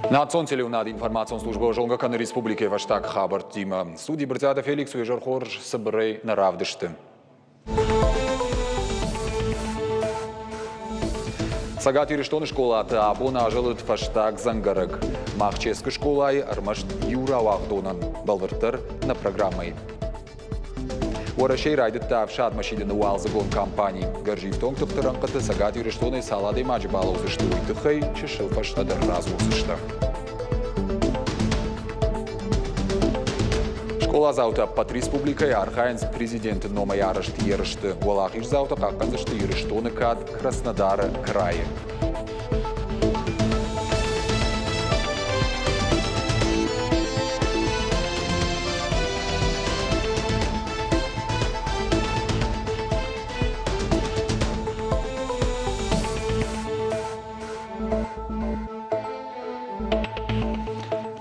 Национ телеуынады информацион службӕ зонгӕ кӕны республикӕйы фӕстаг хабӕрттимӕ. Студийы Брытъиаты Феликс уе зӕр хорз цыбырӕй нӕ равдысты. Цӕгат Ирыстоны скъолаты абон азӕлыд фӕстаг дзӕнгӕрӕг. Махческы скъолайы ӕрмӕст иу рауагъдонӕн, бӕлвырддӕр нӕ программӕйы. Уӕрӕсейы райдыдта ӕфсадмӕ сидыны уалдзыгон кампани. Гӕрзифтонг тыхты рӕнхъыты Цӕгат Ирыстонӕй цал адӕймаджы балӕудзысты, уый тыххӕй чысыл фӕстӕдӕр радзурдзыстӕм. Скъоладзаутӕ ӕппӕт республикӕйы архайынц президенты номӕй арӕзт ерысты. Уӕлахиздзаутӕ хъахъхъӕндзысты Ирыстоны кад Краснодары крайы.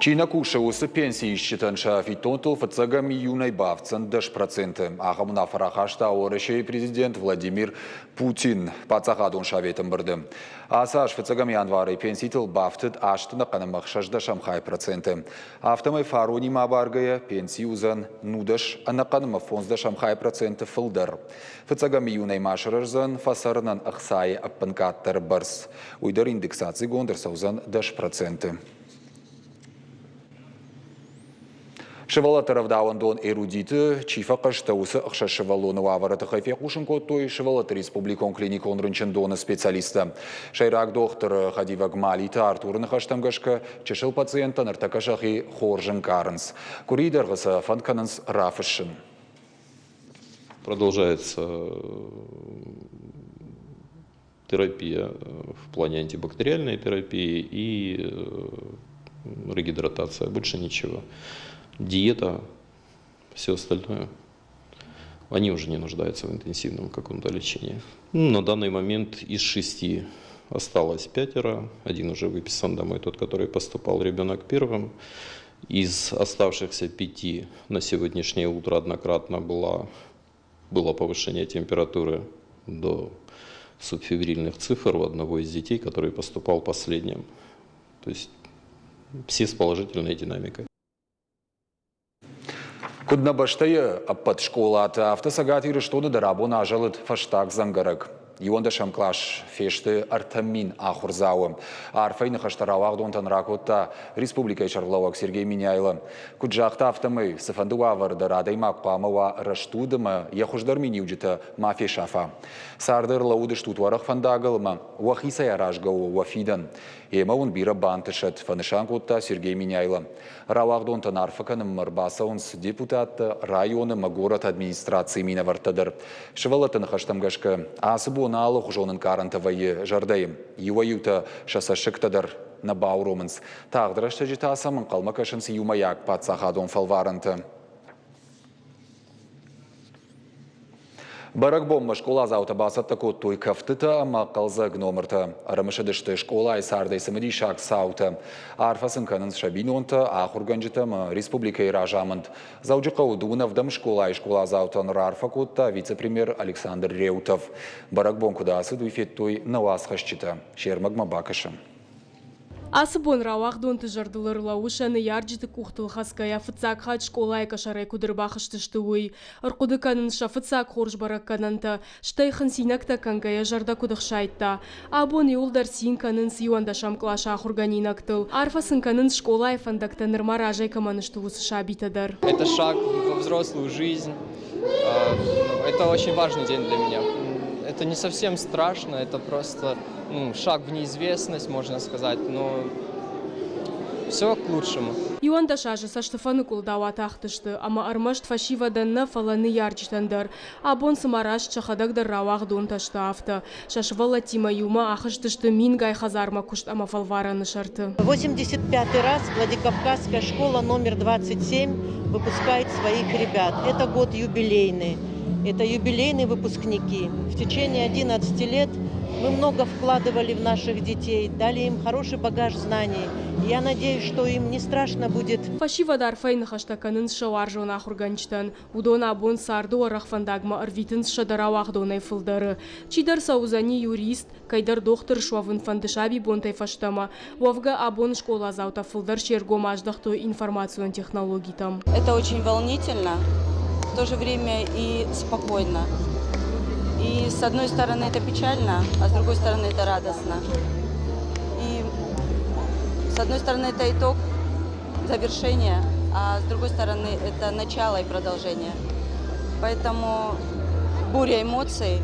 Чи нӕ кусы, уыцы пенсиисджытӕн сӕ фиддонтыл фыццӕгӕм июнӕй бафтдзӕн 10%. Ахӕм уынаффӕ рахаста Уӕрӕсейы президент Владимир Путин паддзахадон советы ӕмбырды. Ацы аз фыццӕгӕм январӕй пенситыл бафтыд аст ӕнӕхъӕн ӕмӕ ӕхсӕздӕсӕм хай проценты. Афтӕмӕй фаронимӕ абаргӕйӕ пенси уыдзӕн нудӕс ӕнӕхъӕн ӕмӕ фондздӕсӕм хай проценты фылдӕр. Фыццӕгӕм июнӕй ма сырӕздзӕн фӕцӕрынӕн ӕхцайы ӕппынкъаддӕры бӕрц. Уый дӕр индексацигонд ӕрцӕудзӕн 10%. Сывӕллӕтты рӕвдауӕндон Эрудиты чи фӕхъӕстӕ, уыцы ӕхсӕз сывӕллоны уавӕры тыххӕй фехъусын кодтой сывӕллӕтты республикон клиникон рынчындоны специалисттӕ. Сӕйраг дохтыры хӕдивӕг Малиты Артуры ныхӕстӕм гӕсгӕ, чысыл пациенттӕ ныртӕккӕ сӕхи хорз ӕнкъарынц. Къуырийы дӕргъы сӕ фӕнд кӕнынц рафыссын. Продолжается терапия в плане антибактериальной терапии и регидратация, больше ничего. Диета, все остальное. Они уже не нуждаются в интенсивном каком-то лечении. Ну, на данный момент из шести осталось пятеро. Один уже выписан домой, тот, который поступал ребенок первым. Из оставшихся пяти на сегодняшнее утро однократно было, было повышение температуры до субфебрильных цифр у одного из детей, который поступал последним. То есть все с положительной динамикой. Куыд нӕ бӕстӕйы ӕппӕт скъолаты, афтӕ Цӕгат Ирыстоны дӕр абон азӕлыд фӕстаг дзӕнгӕрӕг. Иуӕндӕсӕм кълас фесты 3000 ахуырдзауы. Арфӕйы ныхӕстӕ рауагъдонтӕн ракодта республикӕйы сӕргълӕууӕг Сергей Меняйло. Куыд загъта, афтӕмӕй цыфӕнды уавӕр дӕр адӕймаг хъуамӕ уа рӕстуд ӕмӕ йӕ хуыздӕр миниуджытӕ ма фесафа. Царды ӕрлӕууыдыстут уӕрӕх фӕндагыл ӕмӕ уӕхицӕй аразгӕ у уӕ фидӕн. Йемӕ уын бирӕ бантысӕд, фӕнысан кодта Сергей Меняйло. Рауагъдонтӕн арфӕ кӕнынмӕ ӕрбацӕуынц депутаттӕ, районы ӕмӕ горӕты администрацийы минӕвӕрттӕ дӕр. Сывӕллӕтты ныхӕстӕм гӕсгӕ, ацы бон алыхуызон ӕнкъарӕнтӕ вӕййы зӕрдӕйы. Иуӕй-иутӕ сӕ цӕссыгтӕ дӕр нӕ бауромынц. Тагъд рӕстӕджы та сӕм ӕнхъӕлмӕ кӕсынц иумӕйаг паддзахадон фӕлварӕнтӕ. Бӕрӕгбонмӕ скъоладзаутӕ бацӕттӕ кодтой кӕфтытӕ ӕмӕ хъӕлдзӕг номыртӕ. Ӕрымысыдысты скъолайы цардӕй цымыдисаг цаутӕ. Арфӕ сын кӕнынц сӕ бинонтӕ, ахуыргӕнджытӕ ӕмӕ республикӕйы разамынд. Дзӕуджыхъӕуы дыууын ӕвдӕм скъолайы скъоладзаутӕн раарфӕ кодта вице-премьер Александр Реутов. Бӕрӕгбон куыд ацыд, уый федтой нӕ уацхӕсджытӕ. Се рмӕгмӕ бакӕсӕм. Ацы бон рауагъдонты зӕрдыл ӕрлӕууы сӕ ныййарджыты къухтыл хӕцгӕйӕ фыццаг хатт скъолайы къӕсӕрӕй куыд ӕрбахызтысты, уый. Ӕрхъуыды кӕнын сӕ фыццаг хорз бӕрӕггӕнӕнтӕ, стӕй хынцинӕгтӕ кӕнгӕйӕ зӕрдӕ куыд ӕхсайдта. Абон иуылдӕр цин кӕнынц иуӕндӕсӕм къласы ахуыргӕнинӕгтыл. Арфӕ сын кӕнынц скъолайы фӕндӕгтӕ нырма разӕй кӕмӕн сты, уыцы сабитӕ дӕр. Это шаг во взрослую жизнь. Это очень важный день для меня. Это не совсем страшно, это просто ну, шаг в неизвестность, можно сказать, но все к лучшему. 11 азы цӕстыфӕныкъуылдау атахтысты, ӕмӕ ӕрмӕст фӕсивӕдӕн нӕ, фӕлӕ ныййарджытӕн дӕр. Абон цыма раст сӕхӕдӕг дӕр рауагъдонтӕ сты, афтӕ. Сӕ сывӕллӕттимӕ иумӕ ахызтысты мингай хӕдзармӕ куыст ӕмӕ фӕлварӕны сӕрты. 85 раз Владикавказская школа номер 27 выпускает своих ребят. Это год юбилейный. Это юбилейные выпускники. В течение 11 лет Мы много вкладывали в наших детей, дали им хороший багаж знаний. Я надеюсь, что им не страшно будет. Фӕсивӕд арфӕйы ныхӕстӕ кӕнынц сӕ уарзон ахуыргӕнджытӕн. Уыдон абон царды уӕрӕх фӕндагмӕ ӕрвитынц сӕдӕ рауагъдонӕй фылдӕры. Чидӕр сӕ уыдзӕни юрист, кӕйдӕр дохтыр суӕвын фӕнды сабибонтӕй фӕстӕмӕ. Уӕвгӕ, абон скъоладзаутӕ фылдӕр се ргом аздӕхтой информацион технологитӕм. Это очень волнительно, в то же время и спокойно. И с одной стороны это печально, а с другой стороны это радостно. И с одной стороны это итог, завершение, а с другой стороны это начало и продолжение. Поэтому буря эмоций,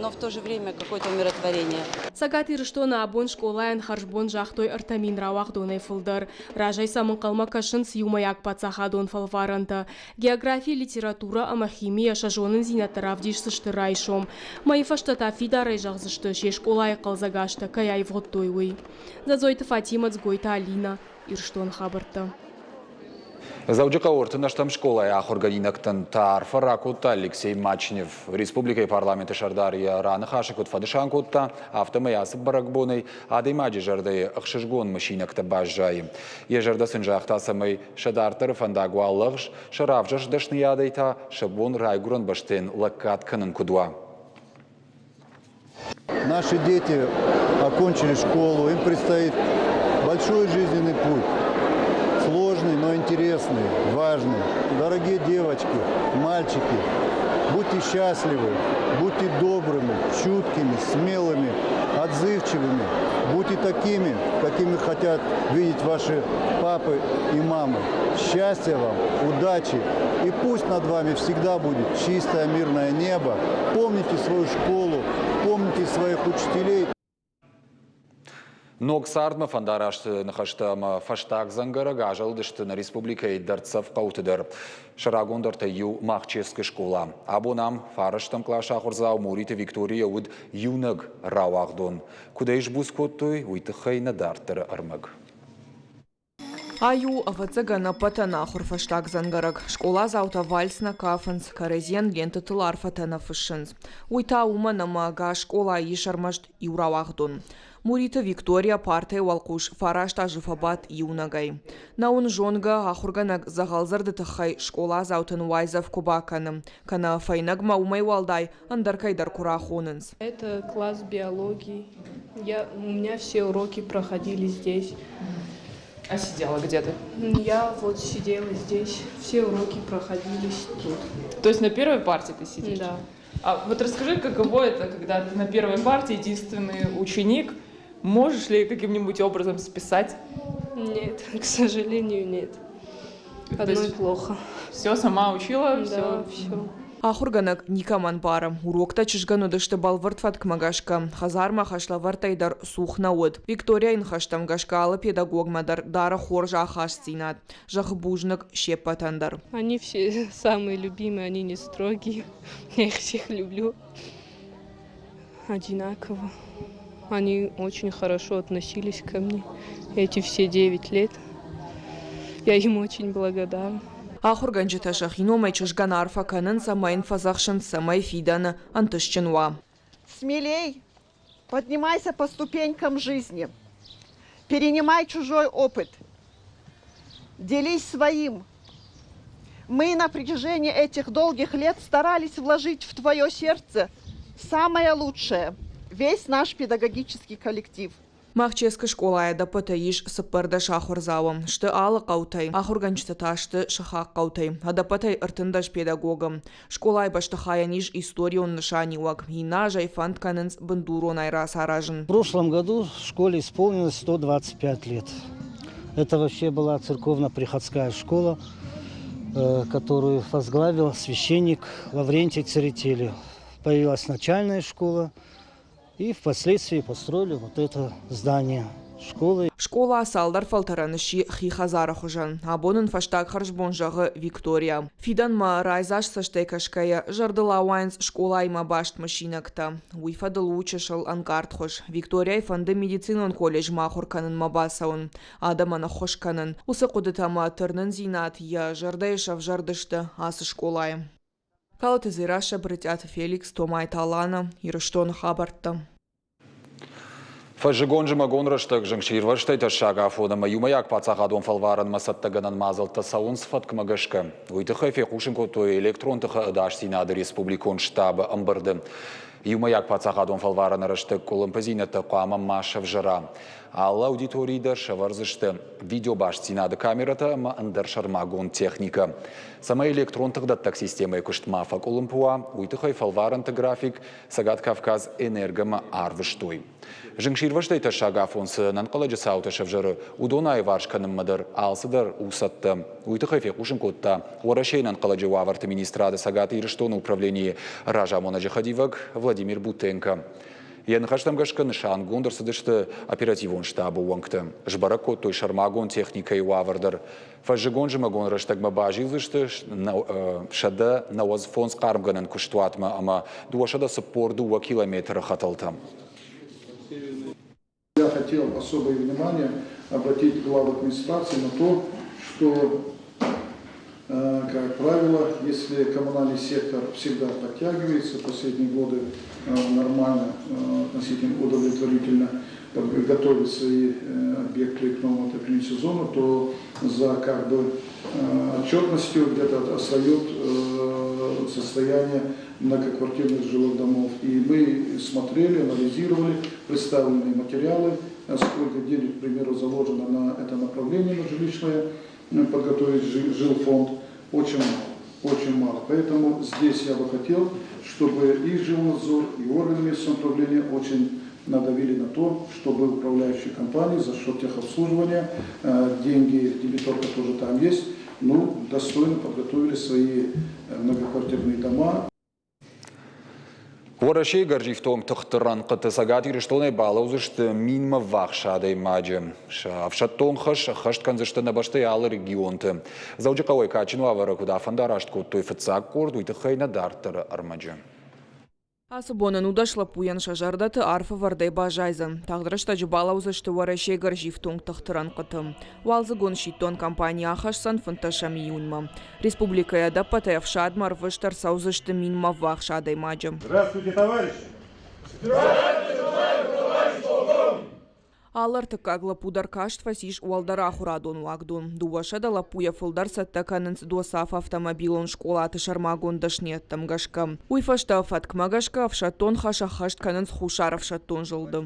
но в то же время какое-то умиротворение. Цӕгат Ирыстоны абон скъолайӕн хӕрзбон загътой 3000 рауагъдонӕй фылдӕр. Разӕй сӕм ӕнхъӕлмӕ кӕсынц иумӕйаг паддзахадон фӕлварӕнтӕ. Географи, литературӕ ӕмӕ химийӕ сӕ зонындзинӕдтӕ равдисдзысты райсом. Мӕйы фӕстӕ та фидарӕй зӕгъдзысты, се скъолайы хъӕлдзӕг азтӕ кӕй аивгъуыдтой, уый. Дзӕдзойты Фатимӕ, Дзгойты Алинӕ, Ирыстоны хабӕрттӕ. Дзӕуджыхъӕуы ӕртынӕстӕм скъолайы ахуыргӕнинӕгтӕн та арфӕ ракодта Алексей Мачнев. Республикӕйы парламенты сӕрдар йӕ раныхасы куыд фӕнысан кодта, афтӕмӕй ацы бӕрӕгбонӕй адӕймаджы зӕрдӕйы ӕхсызгон мысинӕгтӕ баззайы. Йӕ зӕрдӕ сын загъта, цӕмӕй сӕ дарддӕры фӕндаг уа лӕгъз, сӕ равзӕрст дӕсныйадӕй та сӕ бон райгуырӕн бӕстӕйӕн лӕггад кӕнын куыд уа. Наши дети окончили школу, им предстоит большой жизненный путь. Сложный, но интересный, важный. Дорогие девочки, мальчики, будьте счастливы, будьте добрыми, чуткими, смелыми, отзывчивыми. Будьте такими, какими хотят видеть ваши папы и мамы. Счастья вам, удачи! И пусть над вами всегда будет чистое мирное небо. Помните свою школу, помните своих учителей. Ног цардмӕ фӕндарасты ныхӕстӕ ӕмӕ фӕстаг дзӕнгӕрӕг азӕлдысты нӕ республикӕйы дӕрддзӕф хъӕуты дӕр. Сӕ рагондӕртӕй иу Махческы скъола. Абон ам фарӕстӕм къласы ахуырдзау Муриты Виктория уыд иунӕг рауагъдон. Куыд ӕй сбуц кодтой, уый тыххӕй нӕ дарддӕры ӕрмӕг. Ай у, ӕвӕццӕгӕн, ӕппӕтӕн ахуыр фӕстаг дзӕнгӕрӕг. Скъоладзаутӕ вальс нӕ кафынц, кӕрӕдзийӕн лентытыл арфӕтӕ нӕ фыссынц. Уый та уымӕн, ӕмӕ ӕгас скъолайы ис ӕрмӕст иу рауагъдон. Муриты Виктория партӕйы уӕлхъус фараст азы фӕбадт иунӕгӕй. Нӕу ын зонгӕ, ахуыргӕнӕг дзӕгъӕлдзырды тыххӕй скъоладзаутӕн уайдзӕф куы бакӕны, кӕнӕ фӕйнӕгмӕ уымӕй уӕлдай ӕндӕр кӕйдӕр куы рахонынц. Это класс биологии. У меня все уроки проходили здесь. А сидела где ты? Я вот сидела здесь, все уроки проходились тут. То есть на первой парте ты сидишь? Да. А вот расскажи, каково это, когда ты на первой парте единственный ученик, можешь ли каким-нибудь образом списать? Нет, к сожалению, нет. Одной плохо. Все сама учила? Да, все. Ахуыргӕнӕг никӕмӕн бары. Уроктӕ чызгӕн уыдысты бӕлвырд фӕткмӕ гӕсгӕ, хӕдзармӕ хӕслӕвӕрдтӕй дӕр цух нӕ уыд. Викторияйы ныхӕстӕм гӕсгӕ алы педагогмӕ дӕр дары хорз ахастдзинад. Зӕгъы бузныг се ппӕтӕн дӕр. Они все самые любимые, они не строгие. Я их всех люблю одинаково. Они очень хорошо относились ко мне эти все 9 лет. Я им очень благодарна. Ахуыргӕнджытӕ сӕхи номӕй чызгӕн арфӕ кӕнынц ӕмӕ йын фӕдзӕхсынц, цӕмӕй фидӕны ӕнтыстджын уа. Смелей поднимайся по ступенькам жизни. Перенимай чужой опыт. Делись своим. Мы на протяжении этих долгих лет старались вложить в твое сердце самое лучшее. Весь наш педагогический коллектив. Махческы скъолайы ӕдӕппӕтӕй ис 14 ахуырдзауы. Сты алы хъӕутӕй, ахуыргӕнджытӕ та сты сыхаг хъӕутӕй. Ӕдӕппӕтӕй 13 педагогы. Скъолайы бӕстыхайӕн ис историон нысаниуӕг. Иннӕ аз ӕй фӕнд кӕнынц бындуронӕй рацаразын. В прошлом году школе исполнилось 125 лет. Это вообще была церковно-приходская школа, которую возглавил священник Лаврентий Церетели. Появилась начальная школа, и впоследствии построили вот это здание школы. Скъола цалдӕр фӕлтӕрӕн сси хи хӕдзары хуызӕн. Абон ын фӕстаг хӕрзбон зӕгъы Виктория. Фидӕнмӕ райдзаст цӕстӕй кӕсгӕйӕ, зӕрдыл ауайынц скъолаимӕ баст мысинӕгтӕ. Уый фӕдыл у чысыл ӕнкъардхуыз. Викторияйы фӕнды медицинон колледжмӕ ахуыр кӕнынмӕ бацӕуын, адӕмӕн ӕххуыс кӕнын. Уыцы хъуыдытӕ ӕмӕ тырнындзинад йӕ зӕрдӕйы сӕвзӕрдысты ацы скъолайы. Калоты Дзерассӕ, Брытъиаты Феликс, Томайты Алана, Ирыстоны хабӕрттӕ. Фӕззыгон-зымӕгон рӕстӕг зынгсирвӕзтӕй тӕссаг афон ӕмӕ иумӕйаг паддзахадон фӕлварӕнмӕ цӕттӕгӕнӕн мадзӕлттӕ цӕуынц фӕткмӕ гӕсгӕ. Уый тыххӕй фехъусын кодтой электрон тыхы ӕдасдзинады республикон штабы ӕмбырды. Иумӕйаг паддзахадон фӕлварӕны рӕстӕг къуылымпыдзинӕдтӕ хъуамӕ ма сӕвзӕра. Алы аудиторийы дӕр сӕвӕрдзысты видеобастдзинады камерӕтӕ ӕмӕ ӕндӕр сӕрмагонд техникӕ. Цӕмӕй электрон тыхдӕттӕг системӕйы куыст ма фӕкъуылымпы уа, уый тыххӕй фӕлварӕнты график Цӕгат Кавказ энергомӕ арвыстой. Зынгсирвӕзтӕй тӕссаг афон цы ӕнӕнхъӕлӕджы цаутӕ сӕвзӕры, уыдон аиварс кӕнынмӕ дӕр алцыдӕр у цӕттӕ. Уый тыххӕй фехъусын кодта Уӕрӕсейы ӕнӕнхъӕлӕджы уавӕрты министрады Цӕгат Ирыстоны управленийы разамонӕджы хӕдивӕг Владимир Бутенко. Йӕ ныхӕстӕм гӕсгӕ нысангонд ӕрцыдысты оперативон штабы уӕнгтӕ. Сбӕрӕг кодтой сӕрмагонд техникӕйы уавӕр дӕр. Фӕззыгон-зымӕгон рӕстӕгмӕ базилдзысты 195 хъармгӕнӕн куыстуатмӕ ӕмӕ 242 километры хӕтӕлтӕм. Я хотел особое внимание обратить главу администрации на то, что, как правило, если коммунальный сектор всегда подтягивается, последние годы нормально, относительно удовлетворительно готовит свои объекты к новому отопительному сезону, то за как бы отчетностью где-то отстает состояние многоквартирных жилых домов. И мы смотрели, анализировали представленные материалы, сколько денег, к примеру, заложено на это направление, на жилищное, подготовить жилфонд. Очень мало, очень мало. Поэтому здесь я бы хотел, чтобы и жилнадзор, и органы местного самоуправления очень надавили на то, чтобы управляющие компании за счет техобслуживания, деньги, дебиторка тоже там есть, ну, достойно подготовили свои многоквартирные дома. Уӕрӕсейы гӕрзифтонг тыхты рӕнхъыты Цӕгат Ирыстонӕй балӕудзысты минмӕ ввахс адӕймаджы. Сӕ ӕфсӕддон хӕс ӕххӕст кӕндзысты нӕ бӕстӕйы алы регионты. Дзӕуджыхъӕуӕй кадджын уавӕры куыд афӕндараст кодтой фыццаг къорд, уый тыххӕй нӕ дарддӕры ӕрмӕджы. Ацы бон ӕнудӕс лӕппуйӕн сӕ зӕрдӕты арф ӕвӕрдӕй баззайдзӕн. Тагъд рӕстӕджы балӕудзысты Уӕрӕсейы гӕрзифтонг тыхты рӕнхъыты. Уалдзыгон сидтон кампани ахӕсдзӕн фынддӕсӕм июнмӕ. Республикӕйы ӕдӕппӕтӕй ӕфсадмӕ ӕрвыст ӕрцӕудзысты минмӕ ввахс адӕймаджы. Здравствуйте, товарищи! Здравствуйте, товарищ полковник! Алы ӕртыккаг лӕппу дӕр каст фӕцис уӕлдӕр ахуырадон уагдон. Дыууӕсӕдӕ лӕппуйӕ фылдӕр цӕттӕ кӕнынц ДОСААФ автомобилон скъолаты сӕрмагонд дӕсныйӕдтӕм гӕсгӕ. Уый фӕстӕ фӕткмӕ гӕсгӕ ӕфсӕддон хӕс ӕххӕст кӕнынц Хуссар ӕфсӕддон зылды.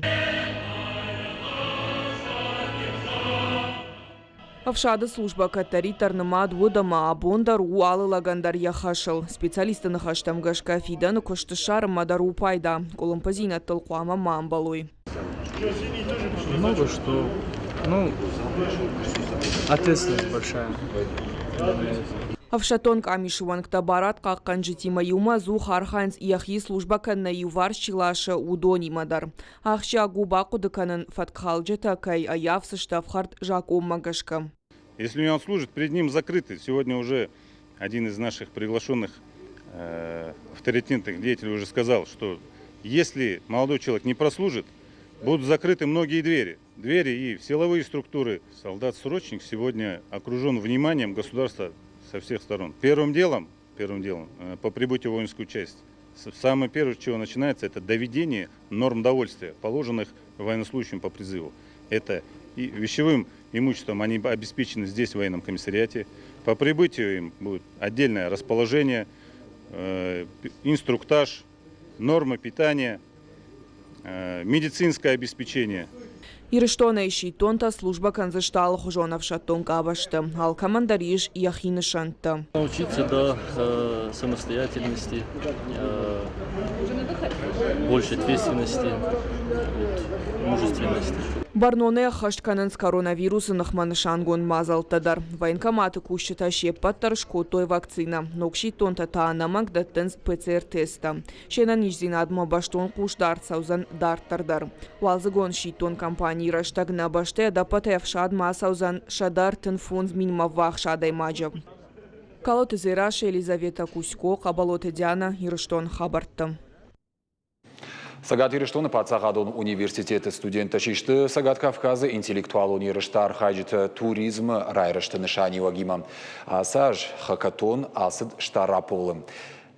Ӕфсады службӕ кӕддӕриддӕр нымад уыд ӕмӕ абон дӕр у алы лӕгӕн дӕр йӕ хӕсыл. Специалистты ныхӕстӕм гӕсгӕ фидӕны куыст ссарынмӕ дӕр у пайда, къуылымпыдзинӕдтыл хъуамӕ ма ӕмбӕлой. Много что, ну, ответственность большая. Ӕфсӕддон къамисы уӕнгтӕ барадхъахъхъӕнджытимӕ иумӕ ӕдзух архайынц йӕхи службӕ кӕнынӕй иуварс чи ласы, уыдонимӕ дӕр. Ахсджиаг у бахъуыды кӕнын, фӕткхалджытӕ кӕй ӕййафдзысты ӕфхӕрд закъонмӕ гӕсгӕ. Если он служит, перед ним закрыты. Сегодня уже один из наших приглашенных авторитетных деятелей уже сказал, что если молодой человек не прослужит, будут закрыты многие двери. Двери и в силовые структуры. Солдат-срочник сегодня окружен вниманием государства со всех сторон. Первым делом, первым делом по прибытию в воинскую часть, самое первое, с чего начинается, это доведение норм довольствия, положенных военнослужащим по призыву. Это и вещевым имуществом они обеспечены здесь, в военном комиссариате. По прибытию им будет отдельное расположение, инструктаж, нормы питания, медицинское обеспечение. Ирыстонӕй сидтонтӕ службӕ кӕндзысты алыхуызон ӕфсӕддон къабӕзты. Алкӕмӕн дӕр ис йӕхи нысӕнттӕ. Научиться до самостоятельности, больше ответственности, мужественности. Бӕрнонӕй ӕххӕст кӕнынц коронавирусы ныхмӕ нысангонд мадзӕлттӕ дӕр. Военкоматы кусджытӕ се ппӕт дӕр скодтой вакцинӕ. Ног сидтонтӕ та ӕнӕмӕнг дӕттынц ПЦР-тесттӕ. Се нӕниздзинадмӕ бӕстон хъусдард цӕудзӕн дарддӕр дӕр. Уалдзыгон сидтон кампанийы рӕстӕг нӕ бӕстӕ ӕдӕппӕтӕй ӕфсадмӕ ацӕудзӕн 135 минмӕ ввахс адӕймаджы. Калоты Дзерассӕ, Елизавета Кузько, Хъӕбӕлоты Диана, Ирыстон хабӕртты. Цӕгат Ирыстоны паддзахадон университеты студенттӕ систы Цӕгат Кавказы интеллектуалон ерысты архайджытӕ туризмы райрӕзты нысаниуӕгимӕ. Ацы аз хакатон ацыд Стъараполы.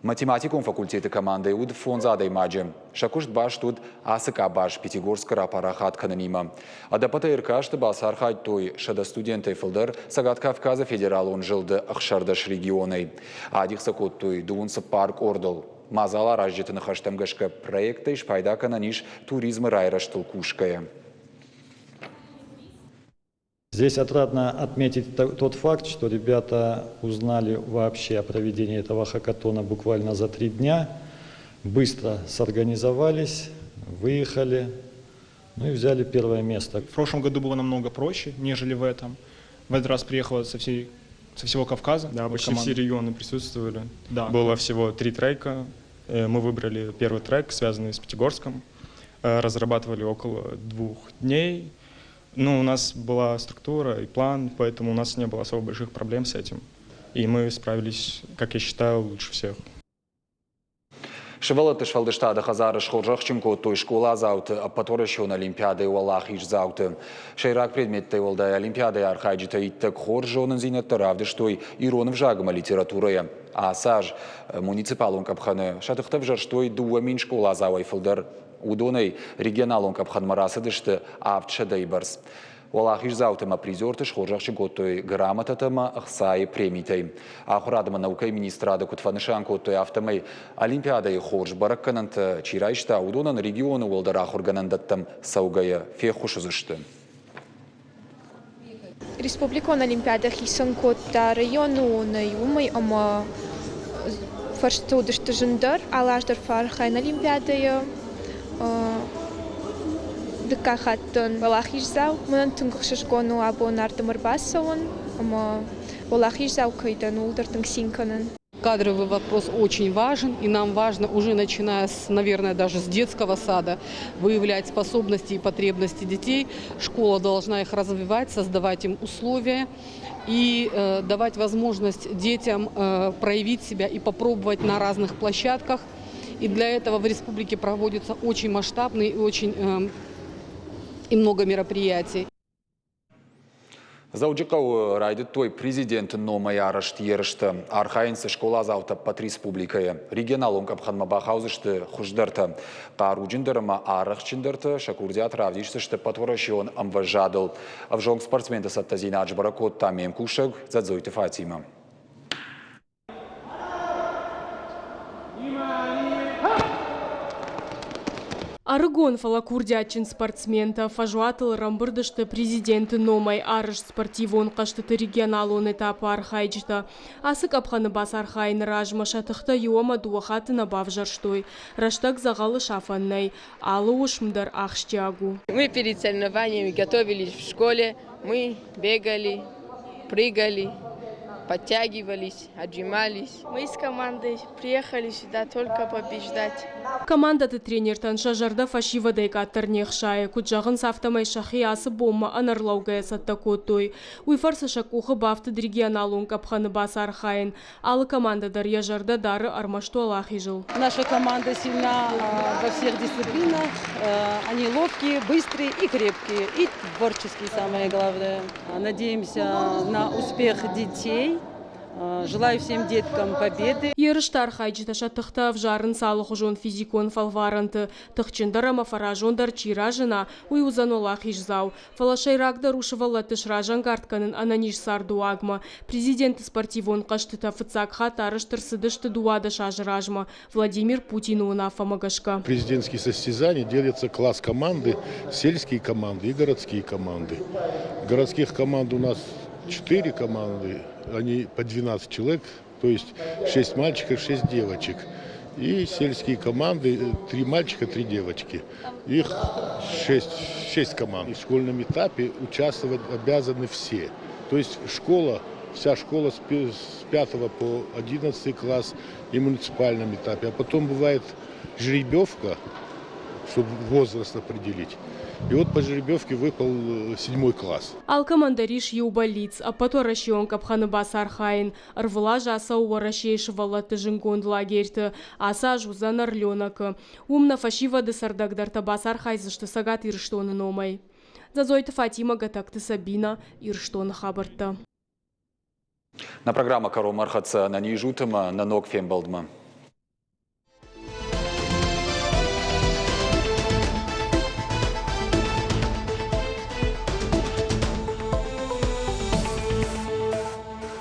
Математикон факультеты командӕйы уыд фондз адӕймаджы. Сӕ куыст баст уыд ацы къабаз Пятигорскы рапарахат кӕнынимӕ. Ӕдӕппӕтӕй ӕркасты бацархайдтой 100 студентӕй фылдӕр Цӕгат Кавказы федералон зылды 16 регионӕй. Адих сӕ кодтой дыууын цыппар къордыл. Мадзал аразджыты ныхӕстӕм гӕсгӕ проектӕй спайда кӕнӕн ис туризмы райрӕзтыл кусгӕйӕ. Здесь отрадно отметить тот факт, что ребята узнали вообще о проведении этого хакатона буквально за три дня, быстро сорганизовались, выехали, ну и взяли первое место. В прошлом году было намного проще, нежели в этом. В этот раз приехала со, всей, со всего Кавказа. Да, почти команда. Все регионы присутствовали. Да. Было всего три трека. Мы выбрали первый трек, связанный с Пятигорском. Разрабатывали около 2 дней. Ну, у нас была структура и план, поэтому у нас не было особо больших проблем с этим. И мы справились, как я считаю, лучше всех. Сывӕллӕтты сфӕлдыстады хӕдзары схорзӕхджын кодтой скъоладзауты ӕппӕтуӕрӕсеон олимпиадӕйы уӕлахиздзауты. Сӕйраг предметтӕй уӕлдай олимпиадӕйы архайджытӕ иттӕг хорз зонындзинӕдтӕ равдыстой ирон ӕвзаг ӕмӕ литературӕйӕ. Ацы аз муниципалон къӕпхӕны сӕ тыхтӕ ӕвзӕрстой 2000 скъоладзауӕй фылдӕр. Уыдонӕй регионалон къӕпхӕнмӕ рацыдысты 700-ӕй бӕрц. Уӕлахиздзауты ӕмӕ призерты схорзӕхджын кодтой грамотатӕ ӕмӕ ӕхцайы премитӕй. Ахуырад ӕмӕ наукӕйы министрады куыд фӕнысан кодтой, афтӕмӕй Олимпиадӕйы хорз бӕрӕггӕнӕнтӕ чи райста, уыдонӕн регионы уӕлдӕр ахуыргӕнӕндӕттӕм цӕугӕйӕ феххуыс уыдзысты. Республикон олимпиадӕ хицӕн кодта районы онӕй, уымӕй ӕмӕ фӕрстытӕ уыдысты зындӕр. Алы аз дӕр фӕархайын олимпиадӕйы. Дыккаг хатт дӕн уӕлахиздзау. Мӕнӕн тынг ӕхсызгон у абон ардӕм ӕрбацӕуын ӕмӕ уӕлахиздзау кӕй дӕн, ууыл дӕр тынг цин кӕнын. Кадровый вопрос очень важен, и нам важно уже начиная с, наверное, даже с детского сада выявлять способности и потребности детей. Школа должна их развивать, создавать им условия и давать возможность детям проявить себя и попробовать на разных площадках. И для этого в республике проводятся очень масштабные и очень и много мероприятий. Дзӕуджыхъӕуы райдыдтой президенты номӕй арӕзт ерыстӕ. Архайынц скъоладзаутӕ ӕппӕт республикӕйы. Регионалон къӕпхӕнмӕ бахаудзысты хуыздӕртӕ. Хъаруджындӕр ӕмӕ арӕхстджындӕртӕ сӕ курдиат равдисдзысты ӕппӕтуӕрӕсеон ӕмвӕзадыл. Ӕвзонг спортсменты цӕттӕдзинад сбӕрӕг кодта ме мкусӕг Дзӕдзойты Фатимӕ. Ӕрыгон, фӕлӕ курдиатджын спортсментӕ фӕзуатыл ӕрӕмбырд сты президенты номӕй арӕзт спортивон хъӕзтыты регионалон этапы архайджытӕ. Ацы къӕпхӕны бацархайыны размӕ сӕ тыхтӕ иу ӕмӕ дыууӕ хатты нӕ бавзӕрстой. Рӕстӕг дзӕгъӕлы сафӕн нӕй, алы уысм дӕр ахсджиаг у. Мы перед соревнованиями готовились в школе, мы бегали, прыгали, подтягивались, отжимались. Мы с командой приехали сюда только побеждать. Командӕты тренертӕн сӕ зӕрдӕ фӕсивӕдӕй къаддӕр не хсайы. Куыд зӕгъынц, афтӕмӕй сӕхи ацы бонмӕ ӕнӕрлӕугӕйӕ цӕттӕ кодтой. Уый фӕрцы сӕ къухы бафтыд регионалон къӕпхӕны бацархайын. Алы командӕ дӕр йӕ зӕрдӕ дары ӕрмӕст уӕлахизыл. Наша команда сильна во всех дисциплинах. Они ловкие, быстрые и крепкие, и творческие, самое главное. Надеемся на успех детей. Желаю всем деткам победы. Ерысты архайджытӕ сӕ тыхтӕ ӕвзарынц алыхуызон физикон фӕлварӕнты. Тыхджындӕр ӕмӕ фӕразондӕр чи разына, уый уыдзӕн уӕлахиздзау. Фӕлӕ сӕйрагдӕр у сывӕллӕтты сразӕнгард кӕнын ӕнӕниз цардыуагмӕ. Президенты спортивон хъӕзтытӕ фыццаг хатт арӕзт ӕрцыдысты 12 азы размӕ Владимир Путины уынаффӕмӕ гӕсгӕ. Президентские состязания делятся класс команды, сельские команды и городские команды. Городских команд у нас четыре команды, они по 12 человек, то есть 6 мальчиков, 6 девочек. И сельские команды, три мальчика, три девочки. Их 6, 6 команд. И в школьном этапе участвовать обязаны все. То есть школа, вся школа с 5 по 11 класс и в муниципальном этапе. А потом бывает жеребьевка, чтобы возраст определить. И вот по жеребьевке выпал седьмой класс. Алкӕмӕн дӕр ис иу бӕллиц ӕппӕтуӕрӕсеон къӕпхӕны бацархайын. Ӕрвылаз ацӕуы Уӕрӕсейы сывӕллӕтты зындгонд лагерьты. Ацы аз уыдзӕн Орленок-ы. Уым нӕ фӕсивӕды цӕрдӕгдӕртӕ бацархайдзысты Цӕгат Ирыстоны номӕй. Дзӕдзойты Фатимӕ, Гӕтӕгты Сабина, Ирыстоны хабӕрттӕ. Нӕ программӕ кӕронмӕ ӕрхӕццӕ. Ӕнӕниз ут ӕмӕ нӕ ног фембӕлдмӕ.